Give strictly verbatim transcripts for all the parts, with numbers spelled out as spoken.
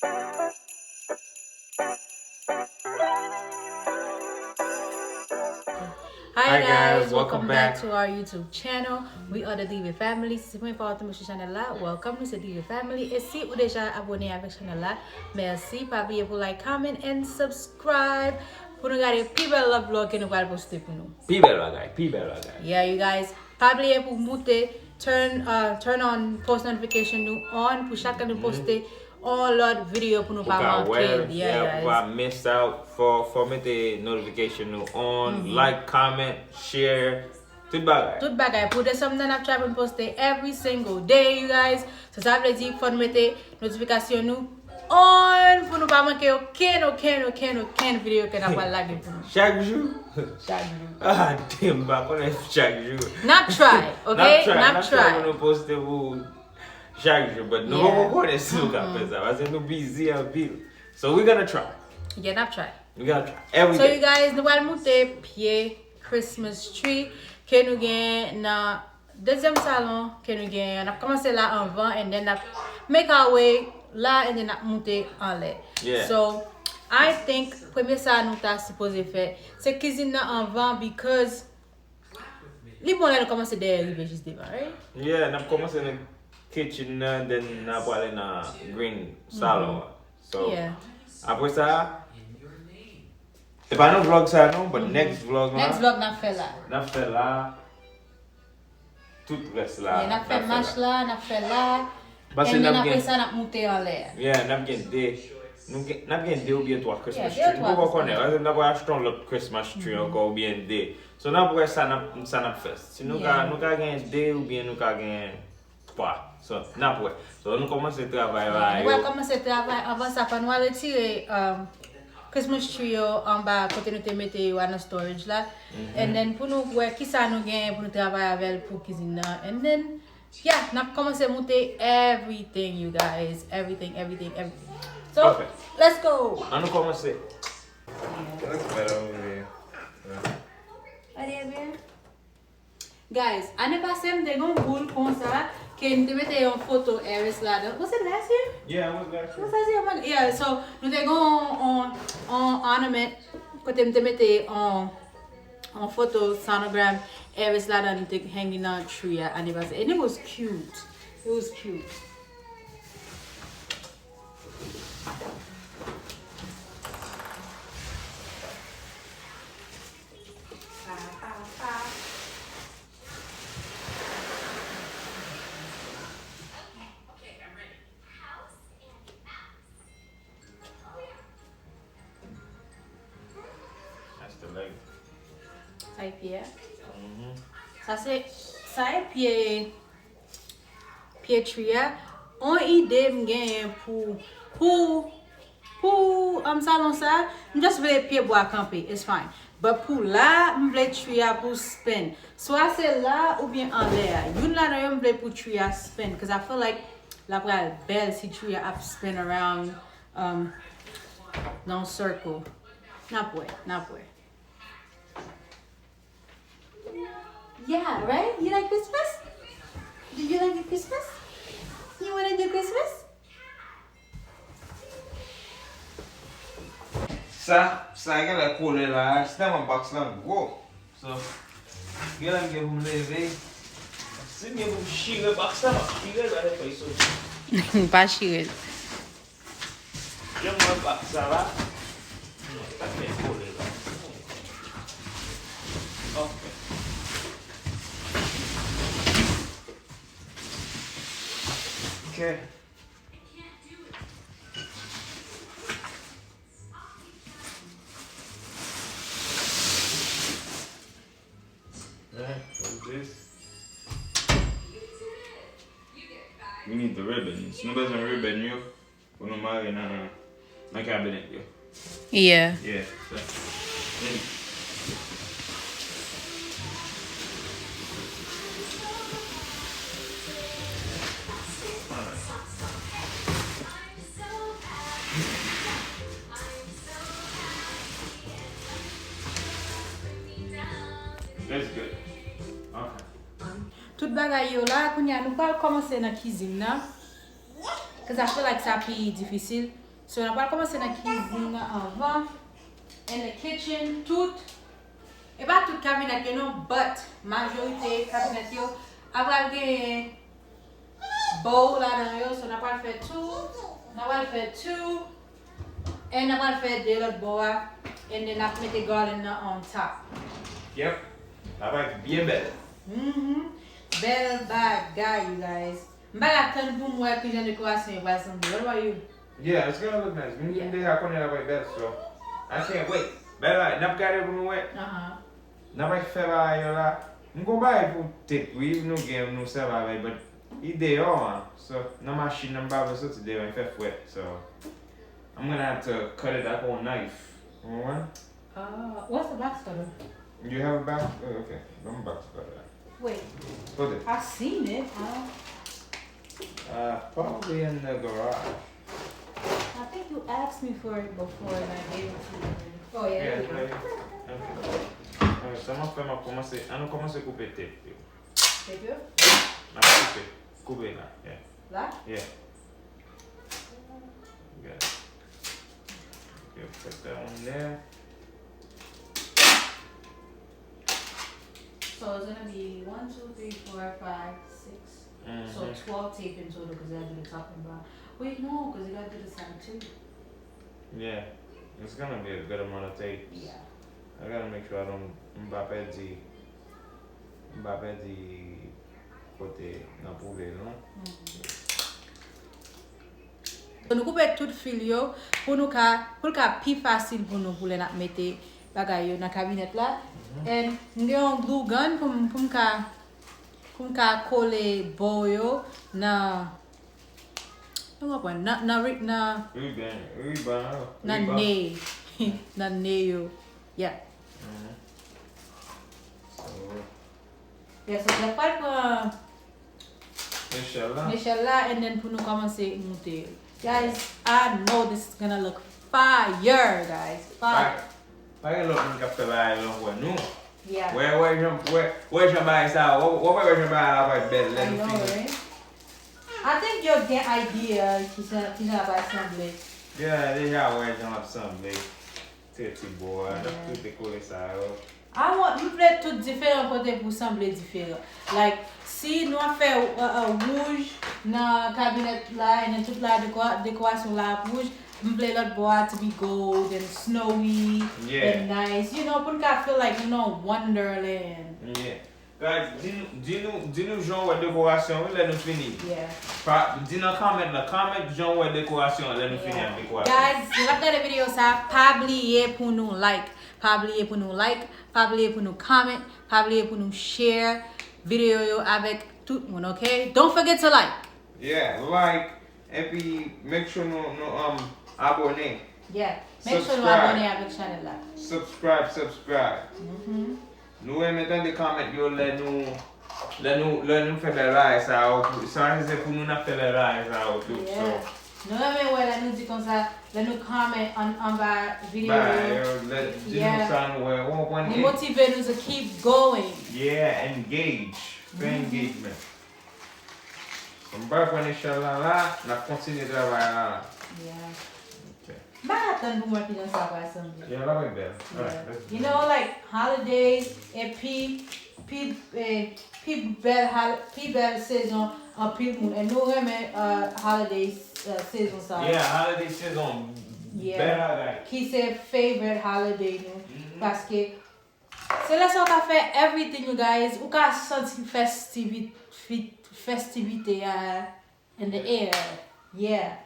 Hi guys, welcome back to our YouTube channel. We are the Diva family. Si se premye fwa w tonbe sou chanèl la, welcome, nou se Diva family. E si ou deja abone avèk chanèl la, mèsi. Pa bliye pou like, comment and subscribe pou nou gade pi bèl lòt vlog ke nou pral poste pou nou. Pi bèl bagay, pi bèl bagay. Yeah, you guys. Pa bliye pou moute, turn, uh, turn on post notification nou on pou chak lè nou poste on lòt videyo pou nou pa manke. Yeah, pou pa miss out. Fò, fò mete notification nou on, like, comment, share, tout bagay. Tout bagay. Pou December nan ap try pou n poste every single day, you guys. So sa vle di fò n mete notification nou on pou nou pa manke okenn, okenn, okenn, okenn videyo ke n ap pral lage pou nou. Chak jou? Chak jou. Ah, damn, m pa konnen chak jou. N ap try, ok? N ap try, n ap try pou nou poste pou chak jou, but nou poko konnen si nou ka fè sa, paske nou busy anpil. So we gonna try. Yeah, n ap try. We gonna try. Every day. So you guys, nou pral moute pye Christmas tree ke nou gen nan dezyèm salon ke nou genyen an. N ap kòmanse la anvan, and then n ap make our way la, and then n ap moute anlè. Yeah. So, I think, premye sa nou ta sipoze fè, se kizin nan anvan, because li bon lè nou kòmanse dèyè rive jis devan, right? Yeah, n ap kòmanse nan kitchen nan, then n ap prale nan green salon an. So, apre sa, se pa nan vlog sa non, but next vlog la, next vlog n ap fè la. N ap fè la. Tout rès la, n ap fè la. Yeah, n ap fè mach la, n ap fè la. And then apre sa, n ap moute anlè a. Yeah, n ap gen de, nou gen, n ap gen de oubyen twa Christmas tree. Nou poko konnen, paske n ap achte yon lòt Christmas tree ankò oubyen de. So, n ap wè sa n ap, sa n ap fè. Si nou ka, nou ka gen de oubyen nou ka gen twa. So, n ap wè. So, nou kòmanse travay la. Yeah, nou pral kòmanse travay. Anvan sa, fò nou al retire, um, Christmas tree yo anba kote nou te mete yo a nan storage la. And then pou nou wè kisa nou genyen pou nou travay avè l pou kizin nan. And then, yeah, n ap kòmanse moute everything, you guys. Everything, everything, everything. So, let's go! An nou kòmanse. Guys, ane pase m te gen yon boul konsa ke m te mete yon foto Eris ladan. Was it last year? Yeah, it was last year. It was last year, man. Yeah, so nou te gen yon, yon, yon ornament kote m te mete yon, yon foto sonogram Eris ladan, li te hanging nan tree a ane pase. And it was cute. It was cute. Sa e pye a? Sa se, sa e pye, pye tree a. On ide m genyen pou, pou, pou, um, salon sa, m just vle pye bwa kanpe, it's fine. But pou la, m vle tree a pou spin. Swa se la oubyen anlè a. Youn ladan yo m vle pou tree a spin, 'cause I feel like l ap pral bèl si tree a ap spin around, um, nan yon circle. N ap wè, n ap wè. Yeah, right? You like Christmas? Do you like the Christmas? You wanna do Christmas? Sa, sa gen lè kole la, se tèlman box lan gwo. So, gen lè m gen pou m leve. Si m gen pou m chire box la, m ap chire l, pa gen fèy soti. Pa chire l. Jan m wè bak sa la, sa fè kole la. Ok. Ok. Alright, what is this? We need the ribbons. Nou bezwen ribbon yo. Pou nou mare nan, nan cabinet yo. Yeah. Yeah, so, maybe. Alright. That's good. Okay. Tout bagay yo la, kounye a nou pral kòmanse nan kizin nan. 'Cause I feel like sa pi difisil. So, n ap pral kòmanse nan kizin nan anvan. In the kitchen, tout, e pa tout kabinèt yo non, but majorite kabinèt yo, ap pral gen bowl ladan yo, so n ap pral fè two, n ap pral fè two, and n ap pral fè de lòt bò a, and then n ap mete garland nan on top. Yep. L ap byen bèl. Mhm. Bèl bagay, you guys. M pa ka tann pou m wè kijan dekorasyon yo pral sanble. What about you? Yeah, it's gonna look nice. M, m deja konnen l ap bèl, so I can't wait. Bèl bagay, n ap gade pou nou wè. Aha. N ap fè bagay yo la. M gon bagay pou tape, wi, nou gen, nou sèvi avè l, but li deyò an. So, nan machin nan, m pa vle soti deyò, li fè frèt. So, I'm gonna have to cut it up on knife. Ou konprann? Uh, what's the box cutter? You have a box? Oh, okay. Ban m box cutter. Wait. Kote? I seen it. Uh, Uh, probably in the garage. I think you asked me for it before and I gave it to you. Oh, yeah, there you go. Right here. Okay. Alright, sa m ap fè, m ap kòmanse, an nou kòmanse koupe tape yo. Tape yo? N ap koupe. Koupe la, yeah. La? Yeah. Good. Okay, put that one there. So it's gonna be one, two, three, four, five, six. So twelve tape in total because you gotta do the top and bottom. Wait, no, because you gotta do the side too. Yeah, it's gonna be a good amount of tapes. Yeah. I gotta make sure I don't, m pa pèdi, m pa pèdi kote nan poule, non? So, nou koupe tout fil yo pou nou ka, pou l ka pi fasil pou nou pou lè n ap mete bagay yo nan kabinèt la. And m gen yon glue gun pou m, pou m ka, pou m ka kole bò yo nan, nou konprann, nan, nan ri-, nan, nan ne, nan ne yo. Yeah. So, yeah, so, Jeff pral pran Michelle la. Michelle la, and then pou nou kòmanse moute. Guys, I know this is gonna look fire, guys. Fire. Pa gen lòt moun k ap fè bagay yo ankò, nou. Yeah. Wè, wè jan, wè, wè jan bagay sa, wè, wè, wè jan bagay la pral bèl lè nou fini. I think yo gen idea kijan, kijan l ap sanble. Deja, deja wè jan l ap sanble. Tire ti bò a, n ap tou dekore sa yo. I want, m vle tout diferan kote pou sanble diferan. Like, si nou ap fè, uh, uh, wouj nan kabinèt la, and then tout la dekora-, dekorasyon la ap wouj, m vle lòt bò a to be gold and snowy and nice. You know, pou n ka feel like nou nan Wonderland. Yeah. Guys, di nou, di nou, di nou jan w wè dekorasyon wi lè nou fini. Yeah. Pa, di nan comment la, comment jan w wè dekorasyon lè nou fini ak dekorasyon. Guys, si w ap gade videyo sa, pa bliye pou nou like. Pa bliye pou nou like, pa bliye pou nou comment, pa bliye pou nou share videyo yo avèk tout moun, ok? Don't forget to like. Yeah, like, epi make sure nou, nou, um, abone. Yeah, make sure nou abone avèk chanèl la. Subscribe, subscribe. Nou renmen tande comment yo lè nou, lè nou, lè nou fè bèl bagay sa yo tou. Sa se pou nou n ap fè bèl bagay sa yo tou. So, nou renmen wè lè nou di konsa, lè nou comment an, anba videyo yo. Lè, di nou sa nou wè, ou konprann? Li motive nou to keep going. Yeah, engage. Fè engagement. M pral pran echanj la la, n ap kontinye travay la la. Yeah. Ok. M pa ka tann pou m wè kijan sa pral sanble. Yeah, l ap bèl. Alright, let's do it. You know, like, holidays, e pi, pi, eh, pi bèl hol-, pi bèl sezon anpil moun. E nou renmen, uh, holiday, uh, sezon sa. Yeah, holiday sezon, bèl bagay. Ki se favorite holiday nou. Paske se lè sa w ka fè everything, you guys. Ou ka santi festivi-, fi-, festivite a in the air. Yeah.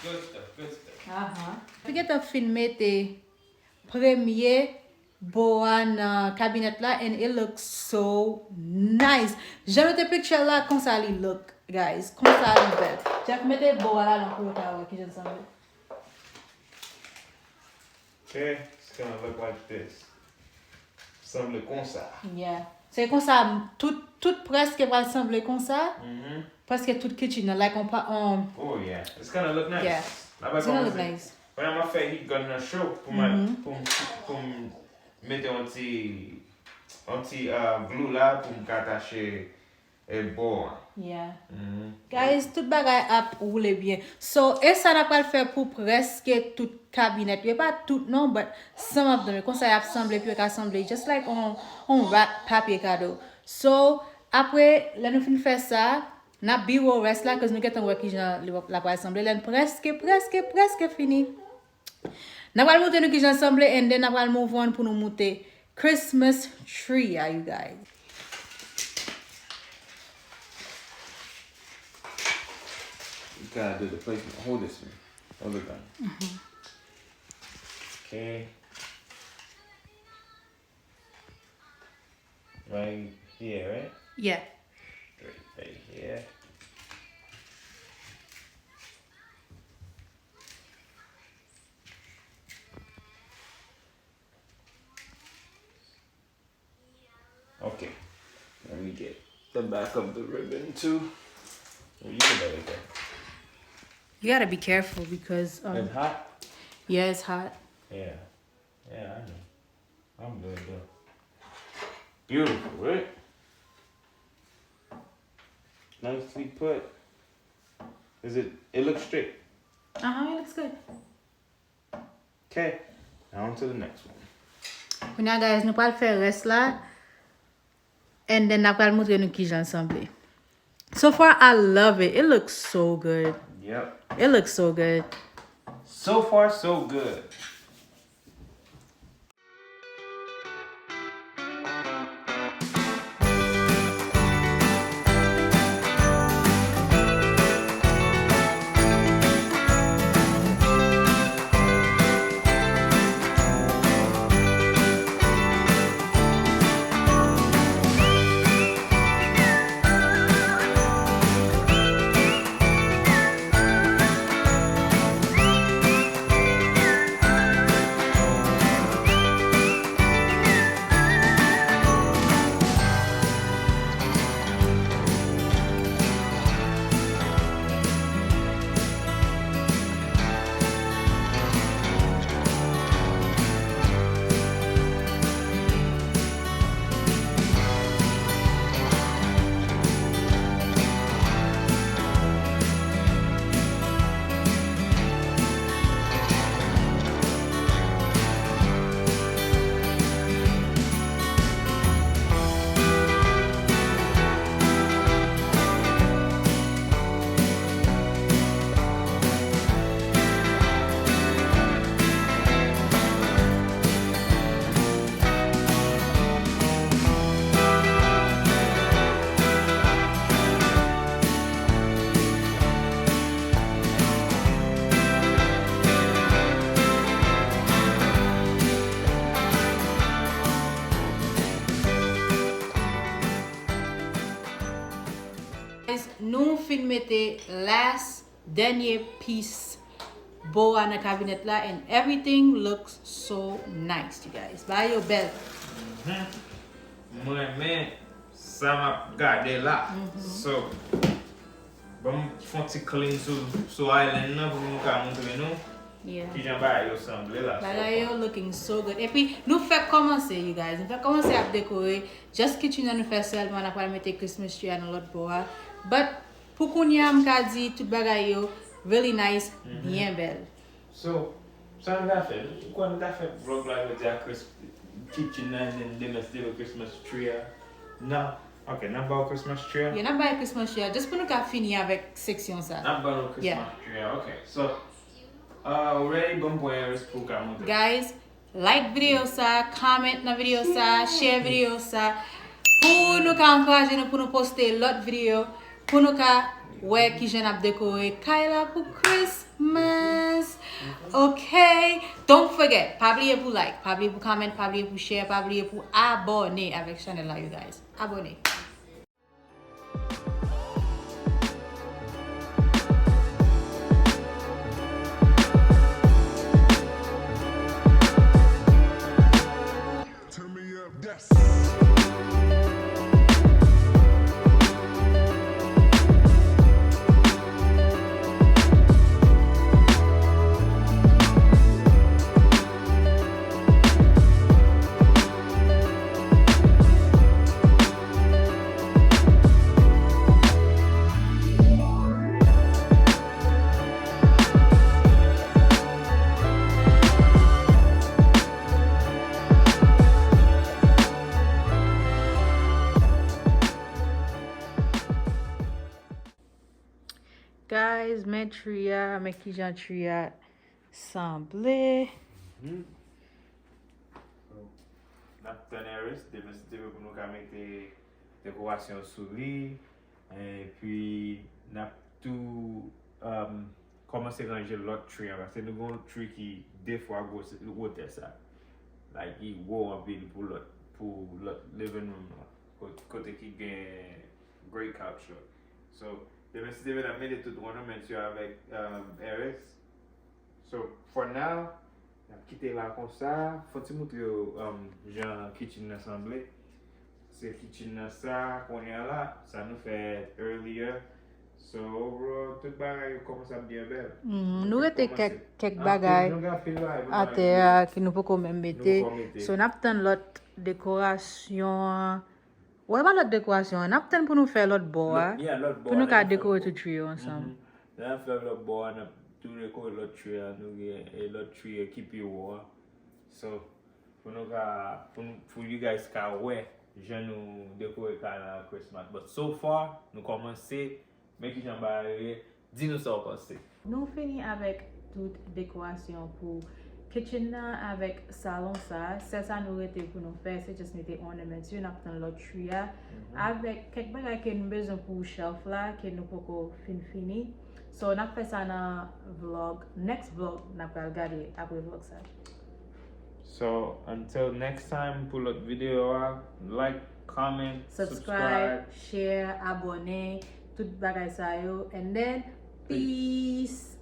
Good stuff, good stuff. Aha. Nou gentan fin mete premye bo a nan kabinèt la, and it looks so nice. Jan nou te picture la, konsa li look, guys. Konsa li bèl. Jeff, mete bo a ladan pou yo ka wè kijan l sanble. Okay, it's gonna look like this. Sanble konsa. Yeah. Se konsa, tout, tout prèske pral sanble konsa. Prèske tout kitchen nan, like, on pa, on. Oh, yeah. It's gonna look nice. Yeah. It's gonna look nice. Pandan m ap fè heat gun nan cho pou m, pou m, pou m mete yon ti, yon ti, uh, glue la pou m ka atache E bo a. Yeah. Guys, tout bagay ap woule byen. So, e sa n ap pral fè pou prèske tout kabinèt yo. E pa tout non, but some of them. Konsa y ap sanble, epi yo ka sanble just like on, on wrap papye kado. So, apre, lè nou fin fè sa, n ap biwo rès la, cause nou gentan wè kijan l ap pral sanble. Lè n prèske, prèske, prèske fini. N ap pral montre nou kijan l sanble, and then n ap pral move on pou nou monte Christmas tree a, you guys. You gotta do the placement. Hold this one. Hold the gun. Okay. Right here, right? Yeah. Right, right here. Okay. Let me get the back of the ribbon too. Where you can let it go. You gotta be careful because um, It's hot? Yeah, it's hot. Yeah. Yeah, I know. I'm good though. Beautiful, right? Nicely put. Is it? It looks straight. Uh-huh, it looks good. Okay. Now on to the next one. Kounye a, guys, nou pral fè rès la. And then n ap pral montre nou kijan l sanble. So far, I love it. It looks so good. Yep. It looks so good. So far, so good. Guys, nou fin mete last, dènye piece bow a nan kabinèt la, and everything looks so nice, you guys. Bagay yo bèl. M renmen sa m ap gade la. So, ban m fè yon ti clean sou, sou island nan pou nou ka montre nou kijan bagay yo sanble la. Bagay yo looking so good. Epi, nou fèk kòmanse, you guys. Nou fèk kòmanse ap dekore. Just kitchen nan nou fè sèlman, n ap pral mete Christmas tree a nan lòt bò a. But, pou kounye a, m ka di tout bagay yo really nice, byen bèl. So, sa nou ta fè? Ou kwè nou ta fè vlog la jodi a Chris, kitchen nan, and then demen se te Christmas tree a? Non. Ok, n ap ba w Christmas tree a? Yeah, n ap ba w Christmas tree a, just pou nou ka fini avèk seksyon sa. N ap ba nou Christmas tree a, ok. So, uh, ou ready? Ban m pran Eris pou w ka montre. Guys, like videyo sa, comment nan videyo sa, share videyo sa. Pou nou ka ankouraje nou, pou nou poste lòt videyo, pou nou ka wè kijan n ap dekore kay la pou Christmas. Ok? Don't forget, pa bliye pou like, pa bliye pou comment, pa bliye pou share, pa bliye pou abòne avèk chanèl la, you guys. Abòne. Men tree a, men kijan tree a sanble. N ap tann Eris demen si Dye vle pou nou ka mete dekorasyon sou li. Epi n ap tou um, kòmanse ranje lòt tree an. Paske nou gen yon tree ki de fwa gwosè wotè sa. Like, li wo anpil pou lòt, pou lòt living room lan. Kot- Kote ki gen great couch yo. So, demen si Dye vle n ap mete tout ornament yo avèk um, Eris. So, for now, n ap kite la konsa. Fò ti moutre yo um, jan kitchen nan sanble. Se kitchen nan sa, kounye a la, sa nou fè earlier. So, overall, tout bagay yo kòmanse ap byen bèl. Mm, nou rete kèk kèk bagay atè a ki nou poko menm mete. So, n ap tann lòt dekorasyon an. Wè pa lòt dekorasyon an, n ap tann pou nou fè lòt bò a. Pou nou ka dekore tout tree yo ansanm. Lè n ap fè lòt bò a, n ap tou dekore lòt tree a, nou gen e lòt tree ki pi wo a. So, pou nou ka, pou, nou, pou you guys ka wè jan nou dekore kay la Christmas. But so far, nou kòmanse, men kijan bagay yo ye, di nou sa w panse. Nou fini avèk tout dekorasyon pou kitchen nan avèk salon sa. Sèl sa nou rete pou nou fè, se just mete ornaments yo, n ap tann lòt tree a. Avèk kèk bagay ke nou bezwen pou shelf la, ke nou poko fin fini. So, n ap fè sa nan vlog, next vlog, n ap pral gade apre vlog sa. So, until next time, pou lòt videyo a, like, comment, Subscribe, share, abòne, tout bagay sa yo. And then, peace.